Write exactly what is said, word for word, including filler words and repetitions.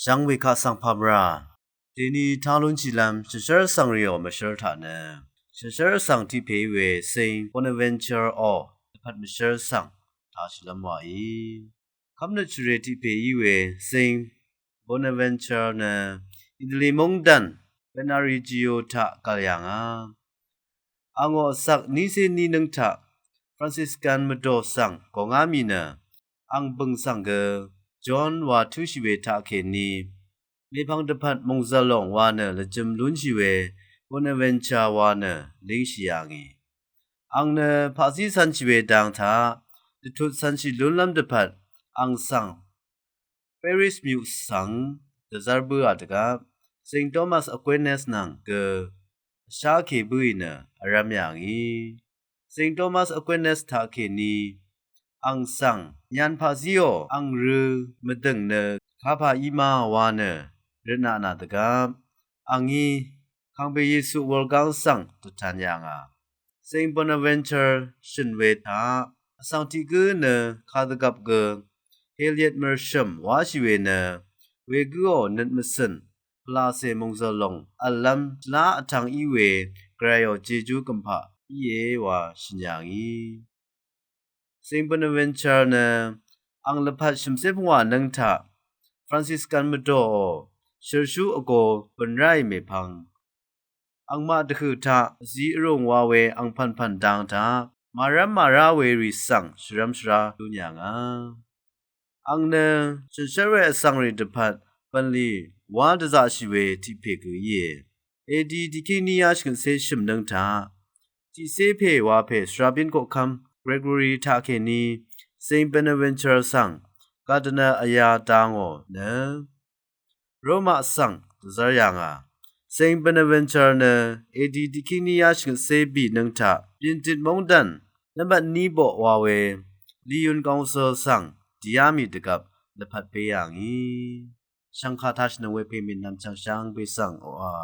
Dvng wekaq svng pamra. Deni taq lúnshìlv́m shvshv́r vsvng rìò mvshv́r taq nø, shvshv́r vsvng tiq pè í we Saint Bonaventure ò dvpvt mvshv́r svng taq shìlv́m wàí. Kv́mnøt shvrè tiq pè í we Saint Bonaventure nø Italy móngdàn Benareggio taq gv̀l yà ngà. Àngò vsvk nícé ní nǿng taq Franciscan mvdò svng gòngá mì nø, àng bø̀ng svng gø John wa túshì we taqkèní, mèpvng dvpvt mòngzv̀l lòng wa nø lvjø̄m lúnshì we Bonaventure wa nø língshì yà ngì. Àng nø paqzí cv̄nshì we dang taq, dvtut cv̄nshì lúnlv́m dvpvt, àng svng Paris myuq svng dvzv́r bǿà dvgvp, Saint Thomas Aquinas nvng gø vshákè bǿì nø vrv́m yà ngì. Saint Thomas Aquinas taqkèní, àng svng, nyan paqzíò, àng rø̄ mvdø̀ng nø kapà í ma wa nø rvtnaq nà dvgvp, àngí Kàngpè Yesu wurgáng svng dvtan yà ngà. Saint Bonaventure shø̀n we taq, vsvng tiq gǿ nø kadvgvp gø hèlyèt mø̀rshø̀m wáshì we nø, wegǿò nøt mvcø̀n pvlacè mòngzv̀l lòng v̀llv́m shvlá vtv̄ng í we Gvrayò jejú gø̀mpaq íe wa shø̀n yà ngì. Saint Bonaventure nø àng lvpat shø̀mcé pvngwà nǿng taq Franciscan mvdòò shø̀rshú vgō bø̀n ráì mèpvng, àngmaq dvhø̀ taq vzi vrùng wa we àngpv̀npv̀n dang taq màrv́m màrá we rì svng shvrv́m shvrá lún yà ngà. Àng nø shø̀nshv́r we vsvng rì dvpvt bv̀nlì wá dvzaqshì we tiq pè gø íe. Edi tiqkíní yá shvngøtcé shø̀m nǿng taq, tiqcé pè wa pè shvrabín koqkv́m Gregory taqkèní Saint Bonaventure svng Cardinal vyā dangò nø Roma svng dvzv́r yà ngà. Saint Bonaventure nø edi tiqkíní yá shvngøtcé bì nǿng taq Bindit móngdàn nvmbat ní boq wa we Liyun Council svng dìá mì dvgvp lvpat pé yà ngì. Shvngkà tashìnøng we pè mì nvm chv̀ngshvng pè svng oqà.